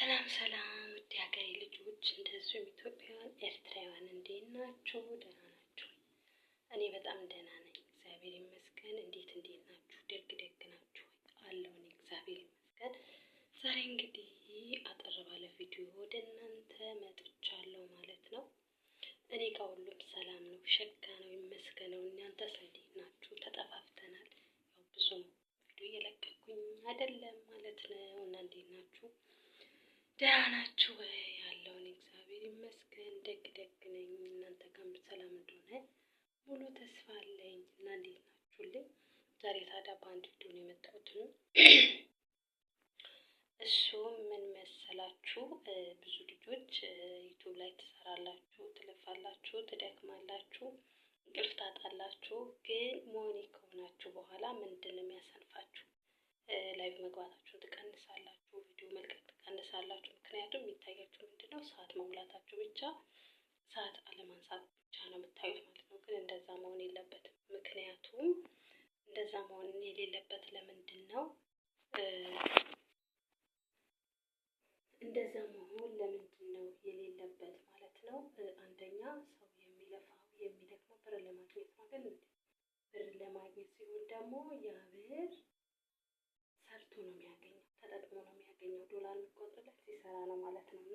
ሰላም ሰላም ውድ የሀገሬ ልጆች እንደዚሁም ኢትዮጵያውያን ኤርትራውያን እንዴት ናችሁ? ደህና ናችሁ? እኔ በጣም ደህና ነኝ፣ እግዚአብሔር ይመስገን። እንዴት እንዴት ናችሁ? ደግ ደግ ናችሁ አለው። እኔ እግዚአብሔር ይመስገን። ዛሬ እንግዲህ አጠር ባለ ቪዲዮ ወደ እናንተ መጥቻለሁ ማለት ነው። እኔ ጋር ሁሉም ሰላም ነው፣ ሸጋ ነው፣ ይመስገነው። እናንተስ እንዴት ናችሁ? ተጠፋፍተናል። ያው ብዙም ቪዲዮ እየለቀኩኝ አይደለም ማለት ነው። እና እንዴት ናችሁ? ደህና ናችሁ ወይ? ያለውን እግዚአብሔር ይመስገን ደግ ደግ ነኝ። እናንተ ጋርም ሰላም እንደሆነ ሙሉ ተስፋ አለኝ። እና እንዴት ናችሁልኝ? ዛሬ ታዲያ በአንድ ቪዲዮ ነው የመጣሁት። እሱም ምን መሰላችሁ? ብዙ ልጆች ዩቱብ ላይ ትሰራላችሁ፣ ትለፋላችሁ፣ ትደክማላችሁ፣ እንቅልፍ ታጣላችሁ። ግን money ከሆናችሁ በኋላ ምንድን ነው የሚያሰንፋችሁ? Live መግባታችሁን ትቀንሳላችሁ፣ ቪዲዮ መልቀቅ ትቀንሳላችሁ። ምክንያቱም የሚታያችሁ ምንድን ነው? ሰዓት መሙላታችሁ ብቻ፣ ሰዓት አለማንሳት ብቻ ነው የምታዩት ማለት ነው። ግን እንደዛ መሆን የለበትም። ምክንያቱም እንደዛ መሆን የሌለበት ለምንድን ነው? እንደዛ መሆን ለምንድን ነው የሌለበት ማለት ነው? አንደኛ ሰው የሚለፋው የሚደክመው ብር ለማግኘት ነው አይደል? ብር ለማግኘት ሲሆን ደግሞ ያ ብር ሰርቶ ነው የሚያገኘው፣ ተጠቅሞ ነው የሚያገኘው። ዶላር የሚቆጥርለት ሲሰራ ነው ማለት ነው። እና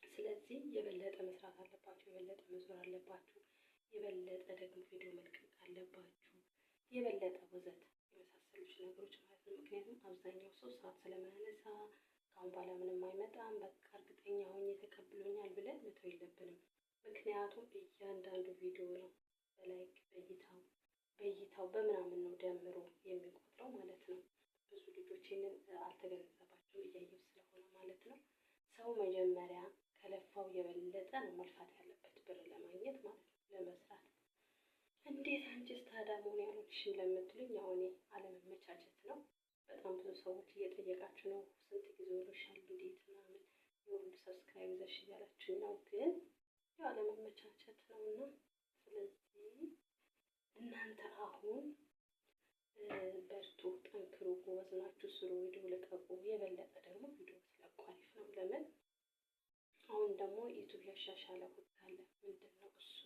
ስለዚህ የበለጠ መስራት አለባችሁ፣ የበለጠ መዞር አለባችሁ፣ የበለጠ ደግሞ ቪዲዮ መልቀቅ አለባችሁ፣ የበለጠ ወዘተ የመሳሰሉት ነገሮች ማለት ነው። ምክንያቱም አብዛኛው ሰው ሰዓት ስለማያነሳ ከአሁን በኋላ ምንም አይመጣም፣ በቃ እርግጠኛ ሆኜ ተቀብሎኛል ብለን መተው የለብንም። ምክንያቱም እያንዳንዱ ቪዲዮ ነው በ like በእይታው በምናምን ነው ደምሮ የሚቆጥረው ማለት ነው። ብዙ ልጆች ይህንን አልተገነዘባቸውም እያየሁ ስለሆነ ማለት ነው። ሰው መጀመሪያ ከለፋው የበለጠ ነው መልፋት ያለበት ብር ለማግኘት ማለት ነው፣ ለመስራት። እንዴት አንቺስ ታዲያ መሆን ያልሆንሽም ለምትሉኝ፣ ያው እኔ አለመመቻቸት ነው። በጣም ብዙ ሰዎች እየጠየቃችሁ ነው። ስንት ጊዜ ሆኖሻል፣ እንዴት ምናምን የሁሉ subscribe ይዘሽ እያላችሁ ነው። ግን ያው አለመመቻቸት ነው እና ስለዚህ እናንተ አሁን በርቱ፣ ጠንክሩ፣ ጎበዝ ናችሁ፣ ስሩ፣ ቪዲዮ ልቀቁ። የበለጠ ደግሞ ቪዲዮ ስለቁ አሪፍ ነው። ለምን አሁን ደግሞ ዩቱብ ያሻሻለ ህግ አለ። ምንድን ነው እሱ?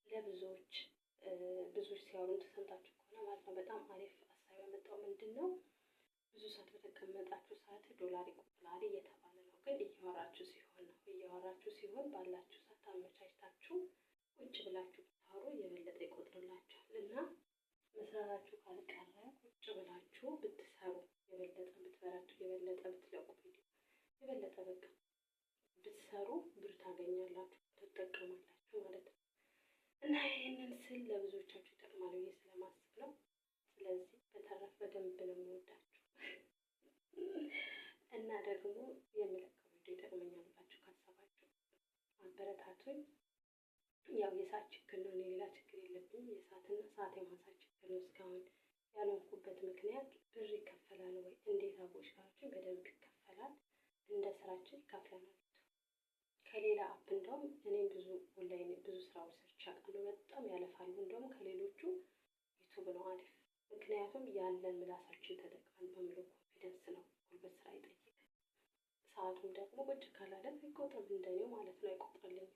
ለብዙዎች ብዙዎች ሲያወሩ ተሰምታችሁ ከሆነ ማለት ነው። በጣም አሪፍ ሀሳብ ያመጣው ምንድን ነው? ብዙ ሰዓት በተቀመጣችሁ ሰዓት ዶላር ይቆጥራል እየተባለ ነው። ግን እያወራችሁ ሲሆን ነው። እያወራችሁ ሲሆን ባላችሁ ሰዓት አመቻችታችሁ ቁጭ ብላችሁ ብታወሩ የበለጠ ይቆጥርላችኋል። እና መስራታችሁ ካልቀረ ቁጭ ብላችሁ ብትሰሩ፣ የበለጠ ብትበረቱ፣ የበለጠ ብትለቁ ቪዲዮ፣ የበለጠ በቃ ብትሰሩ ብር ታገኛላችሁ፣ ትጠቀማላችሁ ማለት ነው። እና ይህንን ስል ለብዙዎቻችሁ ይጠቅማል ብዬ ስለማስብ ነው። ስለዚህ በተረፈ በደንብ ነው የምወዳችሁ እና ደግሞ የምለቀው ቪዲዮ ይጠቅመኛል ብላችሁ ካሰባችሁ አበረታቱኝ። ያው የሰዓት ችግር ነው፣ እኔ ሌላ ችግር የለብኝም። የሰዓትና ሰዓት የማንሳት ችግር ነው እስካሁን ያልሆንኩበት ምክንያት። ብር ይከፈላል ወይ እንዴት አወቅሽ ካላችሁኝ፣ በደንብ ይከፈላል። እንደ ስራችን ይከፍለናል። ከሌላ app እንደውም እኔም ብዙ ኦንላይን ብዙ ስራዎች ሰርቼ አውቃለሁ። በጣም ያለፋሉ። እንደውም ከሌሎቹ ዩቱብ ነው አሪፍ። ምክንያቱም ያለን ምላሳችን ተጠቅመን በሙሉ confidence ነው፣ ጉልበት ስራ አይጠይቅም። ሰዓቱም ደግሞ ቁጭ ካላለን አይቆጥርም፣ እንደኔው ማለት ነው፣ አይቆጥርልኝም።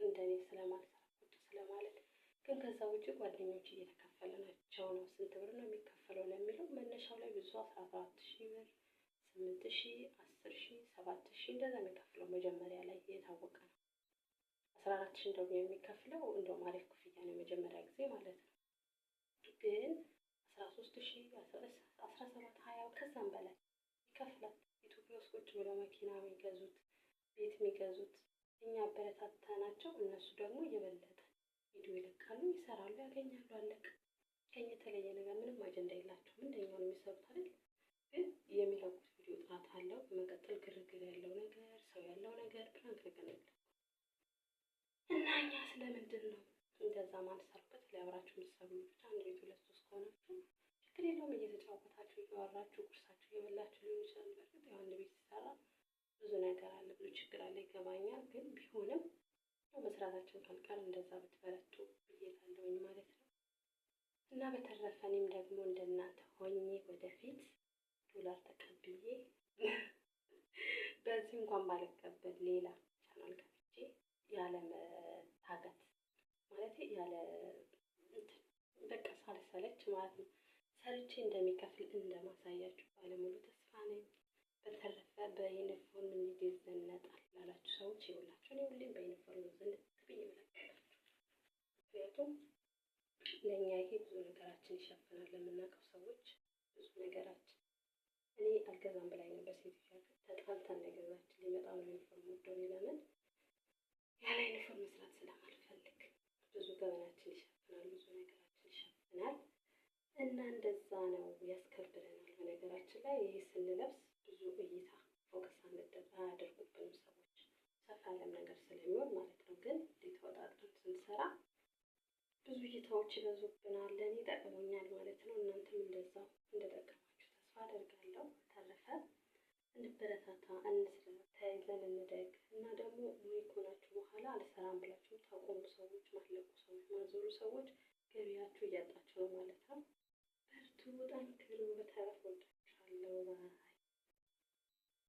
እንደኔ ስለማልሰራ ቁጭ ስለማለት። ግን ከዛ ውጭ ጓደኞች እየተከፈለ ናቸው ነው። ስንት ብር ነው የሚከፈለው ለሚለው መነሻው ላይ ብዙ 14,000 ብር፣ 8,000፣ 10,000፣ 7,000 እንደዛ የሚከፍለው መጀመሪያ ላይ የታወቀ ነው። 14,000 እንደውም የሚከፍለው እንደውም አሪፍ ክፍያ ነው የመጀመሪያ ጊዜ ማለት ነው። ግን 13,000፣ 17፣ 20 ከዛም በላይ ይከፍላል። ኢትዮጵያ ውስጥ ቁጭ ብለው መኪና የሚገዙት፣ ቤት የሚገዙት እኛ አበረታታናቸው፣ እነሱ ደግሞ የበለጠ ቪዲዮ ይለቃሉ፣ ይሰራሉ፣ ያገኛሉ። አለቀ። ከኛ የተለየ ነገር ምንም አጀንዳ የላቸውም። እንደኛው ነው የሚሰሩት አይደል? ግን የሚለቁት ቪዲዮ ጥራት አለው። በመቀጠል ግርግር ያለው ነገር፣ ሰው ያለው ነገር፣ prank ነገር ነው የሚለቁት። እና እኛ ስለምንድን ነው እንደዛ ማንሰራበት? ላይ የምትሰሩ ልጆች አንድ ቤት ሁለት ሶስት ከሆናችሁ ችግር የለውም። እየተጫወታችሁ እያወራችሁ ቁርሳችሁ እየበላችሁ ሊሆን ይችላል። በእርግጥ ያው አንድ ቤት ሲሰራ ብዙ ነገር አለ፣ ብዙ ችግር አለ፣ ይገባኛል። ግን ቢሆንም ያው መስራታችን ካልቀር እንደዛ ብትበረቱ ብዬ እላለሁኝ ማለት ነው። እና በተረፈ እኔም ደግሞ እንደናንተ ሆኜ ወደፊት ዶላር ተቀብዬ እንኳን ባልቀበል ሌላ ቻናል ከፍቼ ያለ መታገት ማለት ያለ በቃ ሳልሰለች ማለት ነው ሰርቼ እንደሚከፍል እንደማሳያችሁ ባለሙሉ ተስፋ ነኝ። በተረፈ በዩኒፎርም እንዴት ይዘነጣል ላላችሁ ሰዎች ይኸውላችሁ እኔ ሁሌም በዩኒፎርም ዝንጥ ብዬ እመለከታችሁ። ምክንያቱም ለእኛ ይሄ ብዙ ነገራችን ይሸፍናል። ለምናውቀው ሰዎች ብዙ ነገራችን እኔ አልገዛም ብላኝ ነበር ሴትዮዋ፣ ተጣልተን ነው የገዛችልኝ። በጣም ነው ዩኒፎርም ወደው እኔ ለምን ያለ ዩኒፎርም መስራት ስለማልፈልግ ብዙ ገበናችን ይሸፍናል፣ ብዙ ነገራችን ይሸፍናል። እና እንደዛ ነው ያስከብረናል። በነገራችን ላይ ይህ ስንለብስ ብዙ እይታ focus አያደርጉብንም ሰዎች ሰፋ ያለም ነገር ስለሚሆን ማለት ነው። ግን ተወጣጥረን ስንሰራ ብዙ እይታዎች ይበዙብናል። ለእኔ ጠቅሞኛል ማለት ነው። እናንተም እንደዛው እንደጠቀማችሁ ተስፋ አደርጋለሁ። በተረፈ እንበረታታ፣ እንስራ፣ ተያይዘን እንደግ እና ደግሞ ሙይ ከሆናችሁ በኋላ አልሰራም ብላችሁ ታቆሙ ሰዎች፣ ማትለቁ ሰዎች፣ ማዞሩ ሰዎች ገቢያችሁ እያጣችሁ ነው ማለት ነው። በርቱ፣ ጠንክሩ። በተረፈ ወዳችኋለሁ።